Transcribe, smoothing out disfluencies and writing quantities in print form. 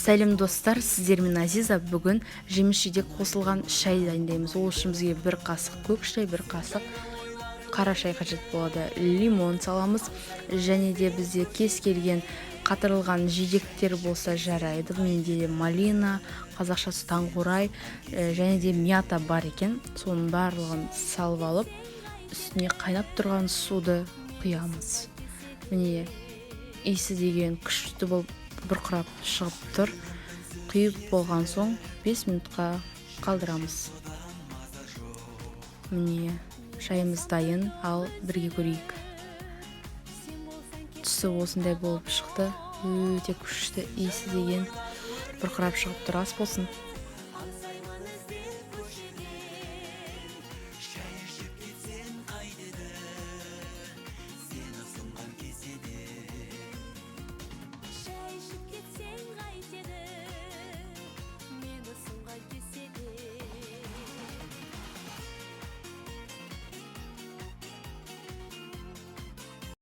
Сәлем, достар! Сіздермен Азиза. Бүгін жеміс жидек қосылған шай дайындаймыз. Ол үшін бізге бір қасық көк шай, бір қасық қара шай қажет болады. Лимон саламыз және де бізде кез келген қатырылған жидектер болса, жарайды. Менде малина, қазақшасы таңқурай, және де мята бар екен. Соның барлығын салып алып, үстіне қайнап тұрған суды құямыз. Міне, иісі деген күшті болып бұрқырап шығып тұр. Құйып болған соң 5 минутқа қалдырамыз. Міне, шайымыз дайын. Ал бірге көрейік. Түсі осындай болып шықты, өте күшті, иісі деген бұрқырап шығып тұр. Ас болсын!